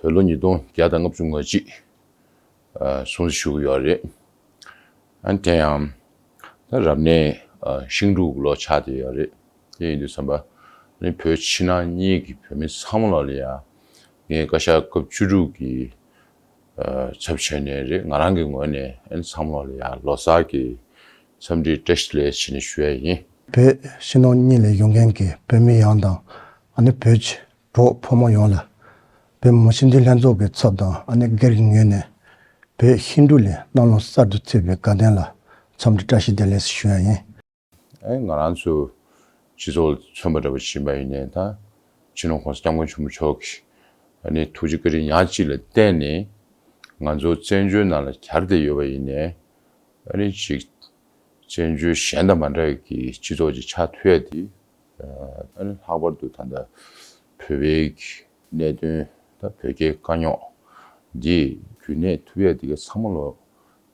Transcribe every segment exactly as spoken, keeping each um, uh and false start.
བོད་ལོ་ཉིས་སྟོང་བརྒྱ་དང་ལྔ་བཅུ་ང་གཅིག་ཨ་སྲུང་བརྩི་ཞུ་གི་ཡོད་རེད། ཨ་དེ་ཡང་ད་རབ་གནས་ཨ་ཤིང་འབྲུག་ལོ་ཆགས་བསྡད་ཡོད་རེད། དེ་ཡིན་དུས་ཙམ་པ་ཨ་ནི་བོད་ཕྱི་ནང་གཉིས་ཀྱི་བོད་མི་ཚང་མ་ལོག་ལ་ཡ་ངས་བཀའ་ཤག་སྐབས་བཅུ་དྲུག་གི་ཨ་ཚབ་བྱས་ནས་རེད། ང་རང་གི་ངོས་ནས་ཨ་ནི་ཚང་མ་ལོག་ལ་ཡ་ལོ་གསར་གྱི་འཚམས་འདྲི་བཀྲ་ཤིས་བདེ་ལེགས་བྱས་ནས་ཞུ་ཡ་ཡིན། བོད་ཕྱི་ནང་གཉིས་ལ་ཡོད་མཁན་གྱི་བོད་མི་ཡོངས་དང་ཨ་ནི་བོད་ཀྱི་གྲོགས་ཕོ་མོ་ཡོངས་ལ་བོད་མི་མང་སྤྱི་འཐུས་ལྷན་ཚོགས་ཀྱི་ཚབ་དང་ཨ་ནི་སྒེར་གྱི་ངོས་ནས་བོད་ཤིང་འབྲུག་ལ་གནམ་ལོ་གསར་དུ་ཚུད་པའི་དགའ་སྟོན་ལ་འཚམས་འདྲི་བཀྲ་ཤིས་བདེ་ལེགས་ཞུ་ཡ་ཡིན། ཨེ་ང་རང་ཚོ་སྤྱི་ཚོགས་ལ་མཚོན་པ་འདྲ་པོ་ཕྱིན་པ་ཡིན་ནའི་ད་སྤྱི་ནོར་༸གོང་ས་༸སྐྱབས་མགོན་ཆེན་པོ་མཆོག་གིས་ཨ་ནི་ཐུགས་རྗེ་བཀའ་དྲིན་ཉག་གཅིག་ལ་བརྟེན་ནས་ང་ཚོ་བཙན་བྱོལ་ནང་ལ་གྱར་བསྡད་ཡོད་པ་ཡིན་ནའི་ཨ་ནི་ཅིག་བཙན་བྱོལ་གཞན་དང་མ་འདྲ་བའི་གི་སྤྱི་ཚོགས་ཅིག་ཆགས་ཐུབ་ཡ་དེ་ཨ་ནི་ལྷག་པར་དུ་ད་ལྟ་བོད་པའི་གི་གནད་དོན་ད་བོད་རྒྱའི་དཀའ་རྙོག་འདི་རྒྱུན་གནས་ཐུབ་ཡ་དེ་ག་ཚང་མ་ལོ་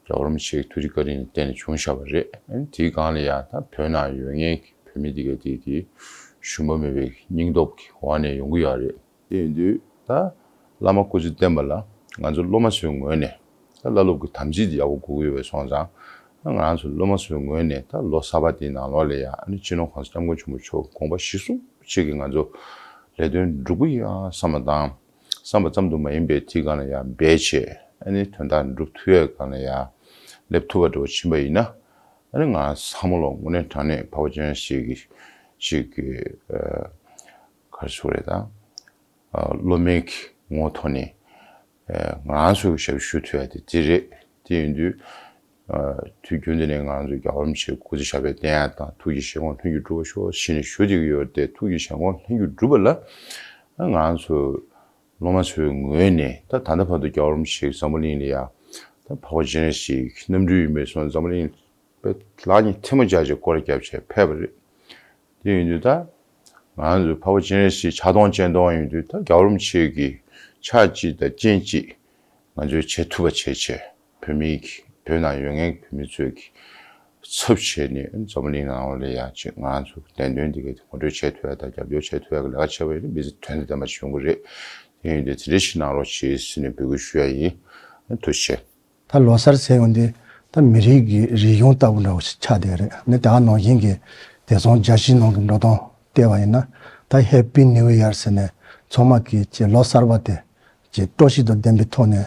རྒྱལ་བ་རིན་པོ་ཆེའི་ཐུགས་རྗེ་བཀའ་དྲིན་ལ་བརྟེན་ནས་བྱུང་བཞག་པ་རེད། ཨ་ནི་དེའི་སྒང་ལ་ཡང་ད་བོད་ནང་ཡོད་མཁན་གྱི་བོད་མི་འདི་ག་དེ་གི་ཞུམ་པ་མེད་པའི་སྙིང་སྟོབས་ཀྱི་འོག་ནས་ཡོང་གི་ཡོད་རེད། དེ་ཡིན་དུས་ད་བླ་མ་སྐུ་ཚེ་བརྟན་པ་ལ་ང་ཚོ་སློབ་མ་ཚོའི་ངོས་ནས་ད་བླ་སློབ་ཀྱི་དམ་ཚིག་དེ་ཡག་པོ་དགོས་ཀྱི་ཡོད་པ་སོང་ཙང་ང་རང་ཚོ་སློབ་མ་ཚོའི་ངོས་ནས་ད་ལོ་གསར་པ་དེའི་ནང་ལོགས་ལ་ཡང་ཨ་ནི་སྤྱི་ནོར་༸གོང་ས་༸སྐྱབས་མགོན་ཆེན་པོ་མཆོག་དགོངས་པ་གཞིར་བཟུང་བྱེད་ཀྱི་ང་ཚོ་ལས་དོན་སྒྲུབ་ཀྱི་ཡོད་བསམ་པ་དང་། བསམ་པ་ཙམ་དུ་མ་ཡིན་པའི་དེའི་སྒང་ལ་ཡང་འབད་བྱས་ཨ་ནི་དོན་དག་འགྲུབ་ཐུབ་ཡའི་སྒང་ལ་ཡང་སླེབས་ཐུབ་པ་འདྲ་བོ་ཕྱིན་པ་ཡིན་ན་ཨ་ནི་ང་ཚང་མ་ལོ་དངོས་གནས་དྲང་གནས་འཕགས་པ་སྤྱན་རས་གཟིགས་ཀྱི་ཅིག་གི་ཨ་ག་རེ་ཟེར་དགོས་རེད་ད། ཨ་སློབ་མའི་གི་ངོ་ཐོག་ནས་ཨ་ང་རང་ཚོའི་ཞབས་ཞུ་ཞུ་ཐུབ་ཡ་དེ་དེ་རེད། དེ་ཡིན་དུས་ཨ་དུས་རྒྱུན་དུ་ནས་ང་རང་ཚོ་རྒྱལ་བ་རིན་པོ་ཆེའི་སྐུ་ཚེ་ཞབས་པད་བརྟན་ཡ་དང་ཐུགས་ཀྱི་བཞེད་དགོངས་ལྷུན་གྱིས་གྲུབ་པ་ཤོག་ཞེས་ནས་ཞུ་བསྡད་ཀྱི་ཡོད་དེ། ཐུགས་ཀྱི་བཞེད་དགོངས་ལྷུན་གྱིས་གྲུབ་པ་ལ་ཨ་ང་རང་ཚོ་སློབ་མ་ཚོའི་ངོས་ནས་ད་ད་ལྟ་བར་དུ་རྒྱལ་བ་རིན་པོ་ཆེ་འཛམ་བུ་གླིང་ལ་ཡ་ད་འཕགས་པ་སྤྱན་རས་གཟིགས་ཀྱི་རྣམ་སྤྲུལ་ཡིན་པའི་སོང་འཛམ་བུ་གླིང་པའི་ལག་གཉིས་ཐལ་མོ་སྦྱར་བྱས་སྐོར་ར་བརྒྱབ་བྱས་ཕེབས་པ་རེད། དེ་ཡིན་དུས་ད་ང་ཚོ་འཕགས་པ་སྤྱན་རས་གཟིགས་ཕྱག་སྟོང་སྤྱན་སྟོང་ཡིན་དུས་ད་རྒྱལ་བ་རིན་པོ་ཆེ་གི་ཕྱག་གཅིག་དང་སྤྱན་གཅིག་ང་ཚོས་བྱེད་ཐུབ་པ་བྱས་བྱས་བོད་མི་གི་བོད་ནང་ཡོད་མཁན་གྱི་བོད་མི་ཚོས་གི་ཚབ་བྱས་ནས་འཛམ་བུ་གླིང་ནང་ལ་ཡ་ཅིག་ང་ཚོ་བདེན་དོན་འདི་ག་དེ་ངོ་སྤྲོད་བྱེད་ཐུབ་ཡ་དང་རྒྱབ་སྐྱོར་བྱེད་ཐུབ་ཡ་གི་ལས་ཀ་བྱས་པ་ཡིན་ན་མི་ཚེ་དོན་དང་ལྡན་པ་ཞིག་ཡོང་གི་རེད། དེ་ཡིན་དུས་དེ་འདྲ་ཞིག་གནང་རོགས་བྱེད་ཟེར་ནས་འབོད་སྐུལ་ཞུ་ཡ་ཡིན། ཐུགས་རྗེ་ཆེ། ད་ལོ་གསར་ཟེར་ཡོང་དུས་ད་མི་རིགས་ཀྱི་རིག་གཞུང་ལྟ་བུ་འདྲ་བོ་ཞིག་ཆགས་བསྡད་རེད། ནི་ད་ག་ནང་བཞིན་གྱི་དེང་སང་རྒྱལ་སྤྱིའི་ནང་གི་འགྲོ་སྟངས་བལྟས་པ་ཡིན་ན་ད་Happy New Year ཟེར་ནས་ཚང་མ་གིས་ཀྱི་ལོ་གསར་པ་དེ་ཀྱི་སྤྲོ་སྐྱིད་དང་ལྡན་པའི་ཐོག་ནས་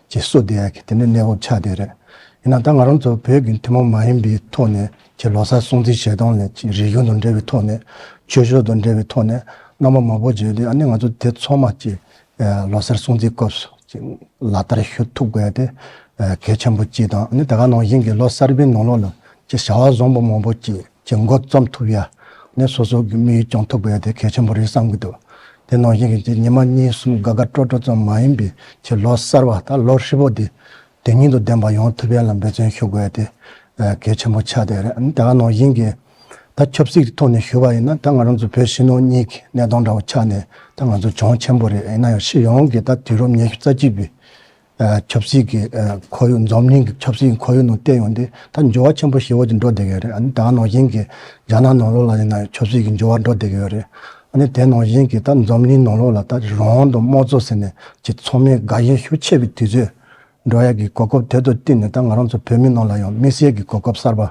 ཀྱི་བསུ་བསྡད་ཡ་གི་དེ་འདྲའི་གནས་བབ་ཆགས་བསྡད་རེད། ཡིན་ན་ད་ང་རང་ཚོ་བོད་ཀྱི་ཐུན་མོང་མ་ཡིན་པའི་ཐོག་ནས་ཀྱི་ལོ་གསར་སྲུང་བརྩི་བྱེད་སྟངས་ལས་ཀྱི་རིག་གཞུང་དང་འབྲེལ་བའི་ཐོག་ནས་ཆོས་ཕྱོགས་དང་འབྲེལ་བའི་ཐོག་ནས་རྣམ་པ་མང་པོ་བརྗོད་དུས་ཨ་ནི་ང་ཚོ་དེ་ཚང་མ་ཀྱི་ལོ་གསར་སྲུང་བརྩིའི་སྐབས་སུ་ཅིག་ལག་བསྟར་ཞུ་ཐུབ་དགོས་ཏེ་གལ་ཆེན་པོ་གཅིག་དང་། ཨ་ནི་ད་ག་ནང་བཞིན་གྱི་ལོ་གསར་པའི་ནང་ལོགས་ལ་ཅིག་བྱ་བ་བཟང་པོ་མང་པོ་ཅིག་ཅིག་འགོ་རྩོམ་ཐུབ་ཡ། ཨ་ནི་སོ་སོ་གི་དམིགས་ཡུལ་སྐྱོང་ཐུབ་དགོས་ཏེ་གལ་ཆེན་པོ་རེད་བསམ་གྱི་འདུག་དེ་ནང་བཞིན་གྱི་ཅིག་ཉི་མ་གཉིས་གསུམ་དགའ་དགའ་སྤྲོ་སྤྲོ་ཙམ་མ་ཡིན་པའི་ཅིག་ལོ་གསར་པ་ད་ལོ་ཧྲིལ་པོ་དེ་དོན་སྙིང་དང་ལྡན་པ་ཡོང་ཐུབ་ཡ་ལ་འབད་བརྩོན་ཞུ་དགོས་ཏེ་གལ་ཆེན་པོ་ཆགས་བསྡད་རེད། ཨ་ནི་ད་ག་ནང་བཞིན་གྱི་ད་ཆབ་སྲིད་ཀྱི་ཐོག་ནས་ཞུས་པ་ཡིན་ན་ད་ང་རང་ཚོ་བོད་ཕྱི་ནང་གཉིས་ཀྱི་གནས་སྟངས་འདྲ་བོ་ཆགས་ནས་ད་ང་ཚོ་གྱོང་ཆེན་པོ་རེད། ཡིན་ན་ཡང་སྤྱི་ཡོངས་ཀྱི་ད་དུས་རབས་ཉི་ཤུ་རྩ་གཅིག་པའི་ཨ་ཆབ་སྲིད་ཀྱི་ཨ་ཁོར་ཡུག་འཛམ་གླིང་གི་ཆབ་སྲིད་ཀྱི་ཁོར་ཡུག་ནང་བལྟས་ཡོང་དུས་ད་འགྱུར་བ་ཆེན་པོ་ཞེ་པོ་ཅིག་འགྲོ་བསྡད་ཀྱི་རེད། ཨ་ནི་ད་ག་ནང་བཞིན་གྱི་རྒྱ་ནག་ནང་ལོགས་ལ་ཡིན་ན་ཡང་ཆབ་སྲིད་ཀྱི་འགྱུར་བ་འགྲོ་བསྡད་ཀྱི་ཡོད་རེད། ཨ་ནི་དེ་ནང་བཞིན་གྱི་ད་འཛམ་གླིང་ནང་ལོགས་ལ་ད་རང་དབང་དང་དམངས་གཙོ་ཟེར་ནས་ཅིག་ཚང་མས་དགའ་ཞེན་ཤུགས་ཆེ་བའི་དུས་ཚོད་འགྲོ་ཡ་གི་གོ་སྐབས་དེ་ཚོ་བསྟུན་ནས་ད་ང་རང་ཚོ་བོད་མི་ནང་ལ་ཡང་དམིགས་བསལ་གྱི་གོ་སྐབས་གསར་པ་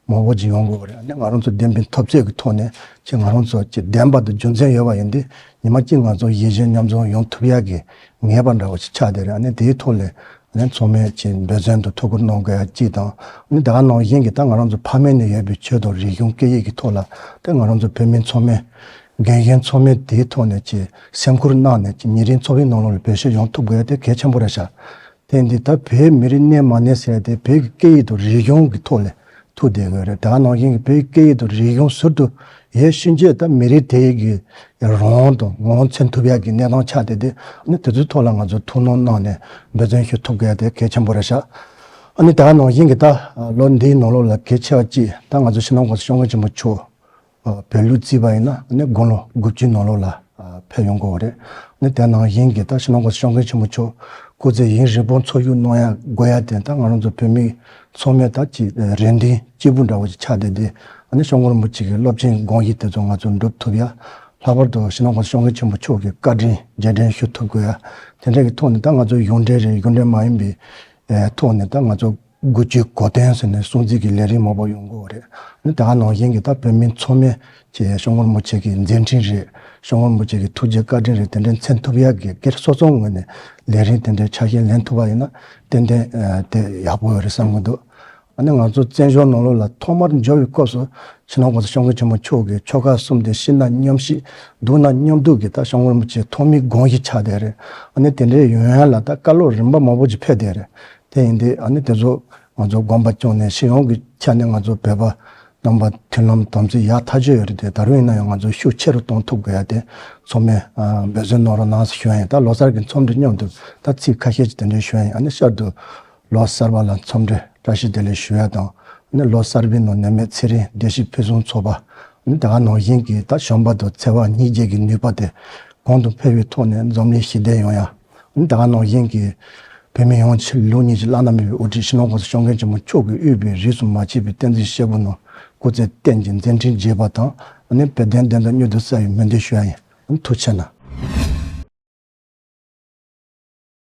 མང་པོ་ཅིག་ཡོང་དགོས་པ་རེད། ཨ་ནི་ང་རང་ཚོ་བདེན་པའི་འཐབ་རྩོད་ཀྱི་ཐོག་ནས་ཅིག་ང་རང་ཚོ་ཅིག་བདེན་པ་དང་རྒྱུ་མཚན་ཡོད་པ་ཡིན་དུས་ཉི་མ་གཅིག་ང་ཚོ་ཡིད་ཆེས་མཉམ་འཛོམས་ཡོང་ཐུབ་ཡ་གི་ངེས་པ་འདྲ་བོ་ཞིག་ཆགས་བསྡད་རེད། ཨ་ནི་དེའི་ཐོག་ལ་ཨ་ནི་ཚང་མས་ཅིག་འབད་བརྩོན་དང་ཐུགས་ཁུར་གནང་དགོས་ཡ་གཅིག་དང་། ཨ་ནི་ད་ག་ནང་བཞིན་གྱི་ད་ང་རང་ཚོ་ཕ་མེས་ནས་ཡོད་པའི་ཆོས་དང་རིག་གཞུང་སྐད་ཡིག་གི་ཐོག་ལ་ད་ང་རང་ཚོ་བོད་མི་ཚང་མས་རྒན་གཞོན་ཚང་མས་དེའི་ཐོག་ནས་ཅིག་སེམས་ཁུར་གནང་ནས་ཅིག་ཉིན་རེའི་འཚོ་བའི་ནང་ལོགས་ལ་བེད་སྤྱོད་ཡོང་ཐུབ་དགོས་ཡ་དེ་གལ་ཆེན་པོ་རེད་ཤག་དེ་འདི་ད་བོད་མི་རིགས་གནས་མ་གནས་ཟེར་ཏེ་བོད་ཀྱི་སྐད་ཡིག་དང་རིག་གཞུང་གི་ཐོག་ལ་ཐུག་བསྡད་དགོས་རེད། ད་ག་ནང་བཞིན་གྱི་བོད་ཀྱི་སྐད་ཡིག་དང་རིག་གཞུང་ཟུར་དུ་ཡོད་ཕྱིན་ཆད་ད་མི་རིགས་དེ་ཡི་གི་རང་དབང་དང་ངོ་བོ་མཚོན་ཐུབ་ཡག་གི་གནས་སྟངས་ཆགས་བསྡད་དེ་ནི་དེ་ཚོའི་ཐོག་ལ་ང་ཚོ་ཐུགས་སྣང་གནང་ནས་འབད་བརྩོན་ཞུ་ཐུབ་དགོས་ཡ་དེ་གལ་ཆེན་པོ་རེད་ཤག་ཨ་ནི་ད་ག་ནང་བཞིན་གྱི་ད་ལོ་འདིའི་ནང་ལོགས་ལ་གལ་ཆེ་བ་གཅིག་ད་ང་ཚོ་སྤྱི་ནོར་༸གོང་ས་༸སྐྱབས་མགོན་ཆེན་པོ་མཆོག་ཨ་བོད་ལུགས་བརྩིས་པ་ཡིན་ན་ནི་དགུང་ལོ་དགུ་བཅུའི་ནང་ལོགས་ལ་ཨ་ཕེབས་ཡོང་དགོས་པ་རེད། ནི་དེ་ནང་བཞིན་གྱི་ད་སྤྱི་ནོར་༸གོང་ས་༸སྐྱབས་མགོན་ཆེན་པོ་མཆོག་སྐུ་ཚེ་ཡུན་རིང་པོ་འཚོ་བཞུགས་གནང་ཡ་དགོས་ཡ་དེ་ད་ང་རང་ཚོ་བོད་མི་ཚང་མས་ད་ཅིག་རེ་འདུན་གཅིག་པུ་འདྲ་བོ་ཅིག་ཆགས་བསྡད་དེ། ཨ་ནི་༸སྐྱབས་མགོན་རིན་པོ་ཆེ་གི་སློབ་ཆེན་དགོངས་གཞི་དེ་ཚོ་ང་ཚོ་འགྲུབ་ཐུབ་ཡ། ལྷག་པར་དུ་སྤྱི་ནོར་༸གོང་ས་༸སྐྱབས་མགོན་ཆེན་པོ་མཆོག་གི་བཀའ་དྲིན་རྗེས་དྲན་ཞུ་ཐུབ་དགོས་ཡ། དེ་འདྲ་གི་ཐོག་ནས་ད་ང་ཚོ་གཞུང་འབྲེལ་རེད། གཞུང་འབྲེལ་མ་ཡིན་པའི་ཐོག་ནས་ད་ང་ཚོ་དགུ་བཅུའི་གོ་སྟོན་ཟེར་ནས་སྲུང་བརྩི་གི་ལས་རིམ་མང་པོ་ཡོང་གི་ཡོད་རེད། ཨ་ནི་དེ་ག་ནང་བཞིན་གྱི་ད་བོད་མི་ཚང་མས་ཀྱི་སྐྱབས་མགོན་རིན་པོ་ཆེ་གི་མཛད་འཕྲིན་རེད། སྐྱབས་མགོན་རིན་པོ་ཆེ་གི་ཐུགས་རྗེ་བཀའ་དྲིན་རེད། དེ་འདྲ་མཚོན་ཐུབ་ཡ་གི་སྒེར་སོ་སོའི་ངོས་ནས་ལས་རིམ་དེ་འདྲའི་ཆ་ཤས་ལེན་ཐུབ་པ་ཡིན་ན་ཏན་ཏན་དེ་ཡག་པོ་ཡོད་རེད་བསམ་གྱི་འདུག་ཨ་ནི་ང་ཚོ་བཙན་བྱོལ་ནང་ལོགས་ལ་ཐོག་མར་འབྱོར་བའི་སྐབས་སུ་སྤྱི་ནོར་༸གོང་ས་༸སྐྱབས་མགོན་ཆེན་པོ་མཆོག་གིས་ཆོལ་ཁ་གསུམ་དེ་ཤིན་ཏུ་མཉམ་བརྗེ་སྡུག་ན་མཉམ་སྡུག་གི་ད་སྐྱབས་མགོན་རིན་པོ་ཆེ་ཐོག་མའི་དགོངས་གཞི་ཆགས་བསྡད་རེད། ཨ་ནི་དེ་འདྲའི་ཡོང་ཡ་ལ་ད་བཀའ་སློབ་རིམ་པ་མང་པོ་ཅིག་ཕེབས་བསྡད་རེད། དེ་ཡིན་དུས་ཨ་ནི་དེ་ཚོ་ང་ཚོ་དགོངས་པ་བཅངས་ནས་སྤྱི་ཡོངས་ཀྱི་ཆ་ནས་ང་ཚོ་བོད་པ་རྣམ་པ་མཐུན་ལམ་དམ་ཚིག་ཡག་ཐག་ཆོད་ཡོད་རེད་དེ། ད་རུང་ཡིན་ན་ཡང་ང་ཚོ་ཤུགས་ཆེ་རུ་གཏོང་ཐུབ་དགོས་ཡ་དེ་ཚང་མས་འབད་བརྩོན་གནང་རོགས་གནང་ཞུ་ཡ་ཡིན། ད་ལོ་གསར་གྱི་འཚམས་འདྲི་མཉམ་དུ་ད་ཚིག་ཁ་ཤས་ཅིག་དེ་འདྲ་ཞུ་ཡ་ཡིན། ཨ་ནི་ཤར་དུ་ལོ་གསར་པ་ལ་འཚམས་འདྲི་བཀྲ་ཤིས་བདེ་ལེགས་ཞུ་ཡ་དང་། ཨ་ནི་ལོ་གསར་པའི་ནང་ནད་མེད་ཚེ་རིང་བདེ་སྐྱིད་ཕུན་སུམ་ཚོགས་པ། ཨ་ནི་དེ་ག་ནང་བཞིན་གྱི་ད་བྱམས་པ་དང་བརྩེ་བ་སྙིང་རྗེ་གི་ནུས་པ་དེ་གོང་དུ་འཕེལ་བའི་ཐོག་ནས་འཛམ་གླིང་ཞི་བདེ་ཡོང་ཡ། ཨ་ནི་དེ་ག་ནང་བཞིན་གྱི་བོད་མི་ཡོངས་ཀྱི་ལུགས་གཉིས་ཀྱི་བླ་ན་མེད་པའི་དབུ་ཁྲིད་སྤྱི་ནོར་༸གོང་ས་༸སྐྱབས་མགོན་ཆེན་པོ་མཆོག་གིས་དབུས་པའི་རིས་སུ་མ་ཆད་པའི་བསྟན་འཛིན་སྐྱེས་བུ་རྣམས་སྐུ་ཚེ་བརྟན་ཅིང་མཛད་འཕྲིན་རྒྱས་པ་དང་། ཨ་ནི་བོད་དོན་བདེན་མཐའ་མྱུར་དུ་གསལ་བའི་སྨོན་འདུན་ཞུ་ཡ་ཡིན། ཨ་ནི་ཐུགས་རྗེ་གནང་།